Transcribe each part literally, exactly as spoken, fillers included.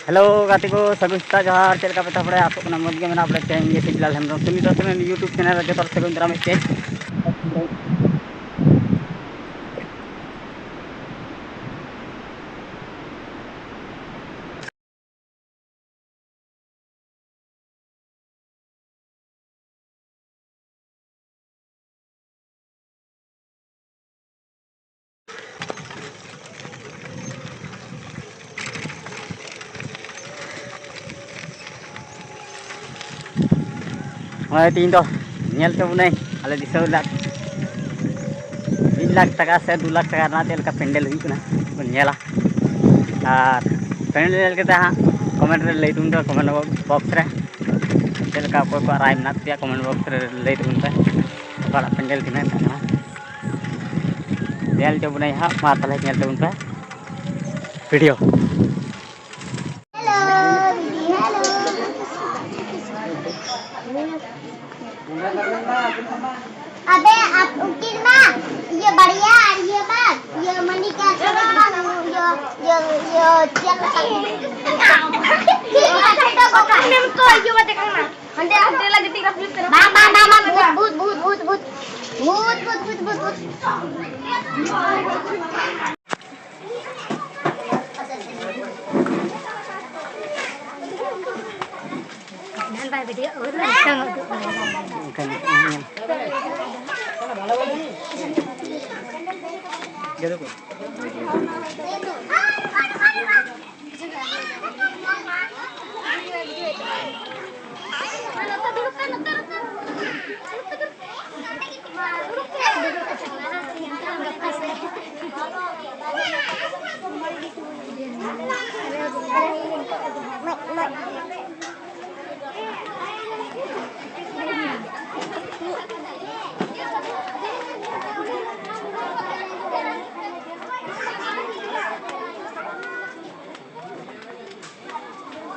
Hello ᱜᱟᱛᱮ ᱠᱚ, ᱥᱟᱹᱜᱩᱱ ᱥᱮᱛᱟᱜ ᱡᱚᱦᱟᱨ᱾ ᱪᱮᱫ ᱞᱮᱠᱟ ᱯᱮ ᱛᱟᱦᱮᱸ ᱵᱟᱲᱟᱭᱟ? ᱟᱥᱚᱜ ᱠᱟᱱᱟ ᱢᱚᱡᱽ ᱜᱮ ᱢᱮᱱᱟᱜ ᱯᱮ᱾ ᱛᱮᱦᱮᱧ ᱜᱮ ᱥᱤᱵᱞᱟᱞ ᱦᱮᱢᱵᱨᱚᱢ ᱥᱩᱢᱤᱛ ᱦᱚᱥᱴᱮᱞ YouTube ᱪᱮᱱᱮᱞ ᱨᱮ ᱡᱚᱛᱚ ᱦᱚᱲ ᱥᱟᱹᱜᱩᱱ ᱫᱟᱨᱟᱢ ᱢᱤᱫᱴᱮᱡ᱾ ᱱᱚᱜᱼᱚᱭ ᱛᱮᱦᱮᱧ ᱫᱚ ᱧᱮᱞ ᱛᱟᱵᱚᱱᱟᱹᱧ ᱟᱞᱮ ᱫᱤᱥᱚᱢ ᱨᱮᱱᱟᱜ ᱢᱤᱫ ᱞᱟᱠᱷ ᱴᱟᱠᱟ ᱥᱮ ᱫᱩ ᱞᱟᱠᱷ ᱴᱟᱠᱟ ᱨᱮᱱᱟᱜ ᱪᱮᱫ ᱞᱮᱠᱟ ᱯᱮᱱᱰᱮᱞ ᱦᱩᱭᱩᱜ ᱠᱟᱱᱟ ᱵᱚᱱ ᱧᱮᱞᱟ᱾ ᱟᱨ ᱯᱮᱱᱰᱮᱞ ᱧᱮᱞ ᱠᱟᱛᱮ ᱦᱟᱸᱜ ᱠᱚᱢᱮᱱᱴ ᱨᱮ ᱞᱟᱹᱭ ᱛᱟᱵᱚᱱ ᱯᱮ, ᱠᱚᱢᱮᱱᱴ ᱵᱚᱠᱥ ᱨᱮ ᱪᱮᱫ ᱞᱮᱠᱟ ᱚᱠᱚᱭ ᱠᱚᱣᱟᱜ ᱨᱟᱭ ᱢᱮᱱᱟᱜ ᱛᱟᱯᱮᱭᱟ, ᱠᱚᱢᱮᱱᱴ ᱵᱚᱠᱥ ᱨᱮ ᱞᱟᱹᱭ ᱛᱟᱵᱚᱱ ᱯᱮ ᱚᱠᱟᱴᱟᱜ ᱯᱮᱱᱰᱮᱞ ᱛᱤᱱᱟᱹᱜ ᱴᱟᱜ ᱠᱟᱱᱟ᱾ ᱧᱮᱞ ᱦᱚᱪᱚ ᱵᱚᱱᱟᱹᱧ ᱦᱟᱸᱜ, ᱢᱟ ᱛᱟᱦᱚᱞᱮ ᱧᱮᱞ ᱛᱟᱵᱚᱱ ᱯᱮ ᱵᱷᱤᱰᱤᱭᱳ᱾ ᱦᱮᱞᱳ ᱫᱤᱫᱤ, ᱦᱮᱞᱳ। अबे आप उकिल ना, ये बढ़िया और ये बात, ये मनी क्या ये ये ये चल। ठीक है, ठीक है, ठीक है। हंडे हंडे लगे तीन बा बा बा बा भूत भूत भूत भूत भूत भूत भूत भूत भूत भूत। ᱮᱱᱠᱷᱟᱱ,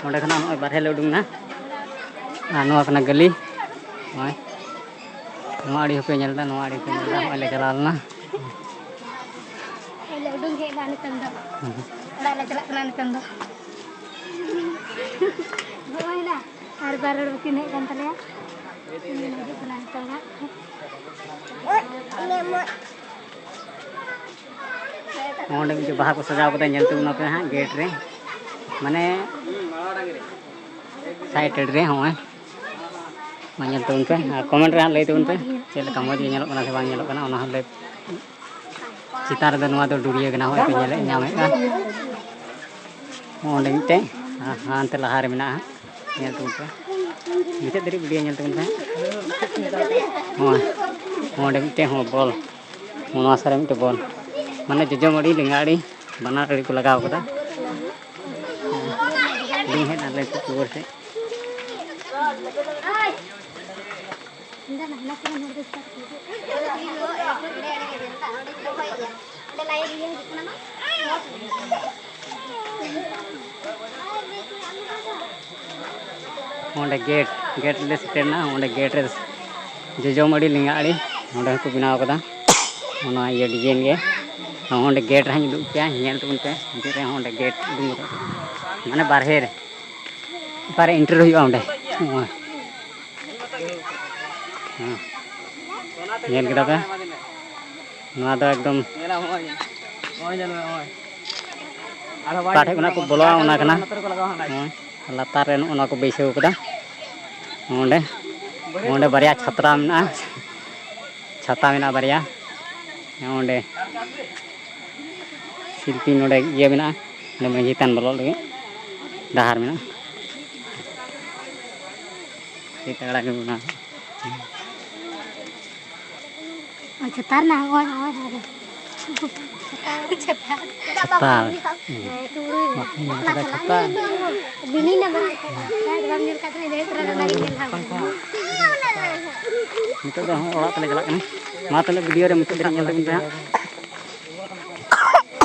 ᱱᱚᱸᱰᱮ ᱠᱷᱚᱱᱟᱜ ᱱᱚᱜᱼᱚᱭ ᱵᱟᱨᱦᱮ ᱞᱮ ᱩᱰᱩᱝ ᱮᱱᱟ᱾ ᱟᱨ ᱱᱚᱣᱟ ᱠᱟᱱᱟ ᱜᱟᱹᱞᱤ᱾ ᱱᱚᱜᱼᱚᱭ ᱱᱚᱣᱟ ᱟᱲᱮ ᱦᱚᱸᱯᱮ ᱧᱮᱞ ᱮᱫᱟ, ᱱᱚᱣᱟ ᱟᱲᱮ ᱦᱚᱸᱯᱮ ᱧᱮᱞ ᱮᱫᱟ᱾ ᱱᱚᱜᱼᱚᱭ ᱞᱮ ᱪᱟᱞᱟᱣ ᱞᱮᱱᱟ᱾ ᱞᱮ ᱩᱰᱩᱝ ᱦᱮᱡ ᱮᱱᱟ ᱱᱤᱛᱚᱝ ᱫᱚ᱾ ᱦᱩᱸ᱾ ᱚᱲᱟᱜ ᱞᱮ ᱪᱟᱞᱟᱜ ᱠᱟᱱᱟ ᱱᱤᱛᱚᱝ ᱫᱚ᱾ ᱱᱚᱜᱼᱚᱭ ᱱᱟ, ᱟᱨ ᱵᱟᱨ ᱦᱚᱲ ᱵᱟᱹᱠᱤᱱ ᱦᱮᱡ ᱠᱟᱱ ᱛᱟᱞᱮᱭᱟ᱾ ᱩᱱᱤ ᱦᱤᱡᱩᱜ ᱠᱟᱱᱟ ᱱᱤᱛᱚᱜ ᱦᱟᱸᱜ᱾ ᱚᱸᱰᱮ ᱢᱤᱫᱴᱮᱡ ᱵᱟᱦᱟ ᱠᱚ ᱥᱟᱡᱟᱣ ᱠᱟᱫᱟ, ᱧᱮᱞ ᱛᱟᱵᱚᱱ ᱟᱯᱮ ᱦᱟᱸᱜ ᱜᱮᱴ ᱨᱮ, ᱢᱟᱱᱮ ᱥᱟᱭᱤᱰ ᱨᱮ ᱦᱚᱸᱜᱼᱚᱭ᱾ ᱢᱟ ᱧᱮᱞ ᱛᱟᱵᱚᱱ ᱯᱮ ᱟᱨ ᱠᱚᱢᱮᱱᱴ ᱨᱮ ᱦᱟᱸᱜ ᱞᱟᱹᱭ ᱛᱟᱵᱚᱱ ᱯᱮ ᱪᱮᱫ ᱞᱮᱠᱟ ᱢᱚᱡᱽ ᱜᱮ ᱧᱮᱞᱚᱜ ᱠᱟᱱᱟ ᱥᱮ ᱵᱟᱝ ᱧᱮᱞᱚᱜ ᱠᱟᱱᱟ, ᱚᱱᱟ ᱦᱚᱸ ᱞᱟᱹᱭ᱾ ᱪᱮᱛᱟᱱ ᱨᱮᱫᱚ ᱱᱚᱣᱟ ᱫᱚ ᱰᱩᱲᱤᱭᱟᱹ ᱠᱟᱱᱟ, ᱦᱚᱸᱜᱼᱚᱭ ᱯᱮ ᱧᱮᱞᱮᱫ ᱧᱟᱢᱮᱫᱼᱟ᱾ ᱚᱸᱰᱮ ᱢᱤᱫᱴᱮᱡ ᱟᱨ ᱦᱟᱱᱛᱮ ᱞᱟᱦᱟ ᱨᱮ ᱢᱮᱱᱟᱜᱼᱟ, ᱧᱮᱞ ᱛᱟᱵᱚᱱ ᱯᱮ᱾ ᱢᱩᱪᱟᱹᱫ ᱫᱷᱟᱹᱨᱤᱡ ᱵᱷᱤᱰᱤᱭᱳ ᱧᱮᱞ ᱛᱟᱵᱚᱱ ᱯᱮ᱾ ᱦᱚᱸ, ᱚᱸᱰᱮ ᱢᱤᱫᱴᱮᱡ ᱦᱚᱸ ᱵᱚᱞ, ᱱᱚᱣᱟ ᱥᱟᱨᱮ ᱢᱤᱫᱴᱮᱡ ᱵᱚᱞ, ᱢᱟᱱᱮ ᱡᱚᱡᱚᱢ ᱟᱹᱲᱤ ᱞᱮᱸᱜᱟ ᱟᱹᱲᱤ ᱵᱟᱱᱟᱨ ᱟᱹᱲᱤ ᱠᱚ ᱞᱟᱜᱟᱣ ᱠᱟᱫᱟ᱾ ᱦᱮᱸ, ᱞᱤᱧ ᱦᱮᱡ ᱱᱟ ᱞᱮ ᱨᱩᱣᱟᱹᱲ ᱥᱮᱫ᱾ ᱚᱸᱰᱮ ᱜᱮᱴ, ᱜᱮᱴ ᱨᱮᱞᱮ ᱥᱮᱴᱮᱨ ᱮᱱᱟ᱾ ᱚᱸᱰᱮ ᱜᱮᱴ ᱨᱮ ᱡᱚᱡᱚᱢ ᱟᱹᱲᱤ, ᱞᱮᱸᱜᱟ ᱟᱹᱲᱤ, ᱚᱸᱰᱮ ᱦᱚᱸᱠᱚ ᱵᱮᱱᱟᱣ ᱠᱟᱫᱟ ᱚᱱᱟ ᱤᱭᱟᱹ ᱰᱤᱡᱟᱭᱤᱱ ᱜᱮ᱾ ᱚᱸᱰᱮ ᱜᱮᱴ ᱨᱮ ᱦᱟᱸᱜ ᱤᱧ ᱩᱫᱩᱜ ᱯᱮᱭᱟ, ᱧᱮᱞ ᱛᱟᱵᱚᱱ ᱯᱮ᱾ ᱱᱤᱛᱚᱜ ᱨᱮ ᱚᱸᱰᱮ ᱜᱮᱴ ᱩᱰᱩᱝ ᱠᱟᱛᱮ, ᱢᱟᱱᱮ ᱵᱟᱨᱦᱮ ᱨᱮ, ᱚᱠᱟᱨᱮ ᱮᱱᱴᱨᱤ ᱦᱩᱭᱩᱜᱼᱟ ᱚᱸᱰᱮ᱾ ᱱᱚᱜᱼᱚᱭ᱾ ᱦᱮᱸ᱾ ᱧᱮᱞ ᱠᱮᱫᱟ ᱯᱮ? ᱱᱚᱣᱟ ᱫᱚ ᱮᱠᱫᱚᱢ ᱧᱮᱞᱟᱢ, ᱱᱚᱜᱼᱚᱭ, ᱱᱚᱜᱼᱚᱭ ᱧᱮᱞ ᱢᱮ, ᱱᱚᱜᱼᱚᱭ᱾ ᱟᱨᱦᱚᱸ ᱵᱟᱭ ᱚᱠᱟ ᱴᱷᱮᱡ ᱠᱷᱚᱱᱟᱜ ᱠᱚ ᱵᱚᱞᱚᱜᱼᱟ, ᱚᱱᱟ ᱠᱟᱱᱟ᱾ ᱱᱚᱛᱮ ᱨᱮᱠᱚ ᱞᱟᱜᱟᱣᱟ ᱦᱟᱸᱜ light᱾ ᱦᱳᱭ᱾ ᱞᱟᱛᱟᱨ ᱨᱮ ᱱᱚᱜᱼᱚ ᱱᱚᱣᱟ ᱠᱚ ᱵᱟᱹᱭᱥᱟᱹᱣ ᱠᱟᱫᱟ᱾ ᱚᱸᱰᱮ, ᱚᱸᱰᱮ ᱵᱟᱨᱭᱟ ᱪᱷᱟᱛᱨᱟ ᱢᱮᱱᱟᱜᱼᱟ, ᱪᱷᱟᱛᱟ ᱢᱮᱱᱟᱜᱼᱟ ᱵᱟᱨᱭᱟ᱾ ᱚᱸᱰᱮ ᱥᱤᱞᱯᱤᱧ ᱱᱚᱰᱮ ᱤᱭᱟᱹ ᱢᱮᱱᱟᱜᱼᱟ, ᱚᱸᱰᱮ ᱢᱟᱹᱡᱷᱤ ᱛᱷᱟᱱ ᱵᱚᱞᱚᱜ ᱞᱟᱹᱜᱤᱫ ᱰᱟᱦᱟᱨ ᱢᱮᱱᱟᱜᱼᱟ᱾ ᱟᱹᱰᱤ ᱛᱟᱜᱲᱟ ᱜᱮ ᱢᱮᱱᱟᱜᱼᱟ᱾ ᱚ, ᱪᱷᱟᱛᱟ ᱨᱮᱱᱟᱜ, ᱦᱳᱭ, ᱦᱳᱭ, ᱦᱳᱭ᱾ ᱪᱷᱟᱛᱟ᱾ ᱪᱷᱟᱛᱟ᱾ ᱦᱮᱸ, ᱛᱩᱲᱩᱭ ᱢᱮ᱾ ᱵᱟᱯᱮ ᱧᱮᱞ ᱠᱟᱫᱟ ᱪᱷᱟᱛᱟ? ᱵᱤᱱᱤ ᱱᱟ ᱵᱟᱝ? ᱵᱟᱢ ᱧᱮᱞ ᱠᱟᱫ ᱛᱟᱦᱮᱸ, ᱡᱟᱭᱦᱳᱠ, ᱚᱱᱟ ᱨᱮᱱᱟᱜ ᱜᱮ ᱧᱮᱞ ᱦᱟᱸᱜ᱾ ᱱᱤᱛᱚᱜ ᱫᱚ ᱦᱚᱸ ᱚᱲᱟᱜ ᱛᱮᱞᱮ ᱪᱟᱞᱟᱜ ᱠᱟᱱᱟ᱾ ᱢᱟ ᱛᱟᱦᱞᱮ video ᱨᱮ ᱢᱩᱪᱟᱹᱫ ᱫᱷᱟᱹᱨᱤᱡ ᱧᱮᱞ ᱛᱟᱵᱚᱱ ᱯᱮ ᱦᱟᱸᱜ᱾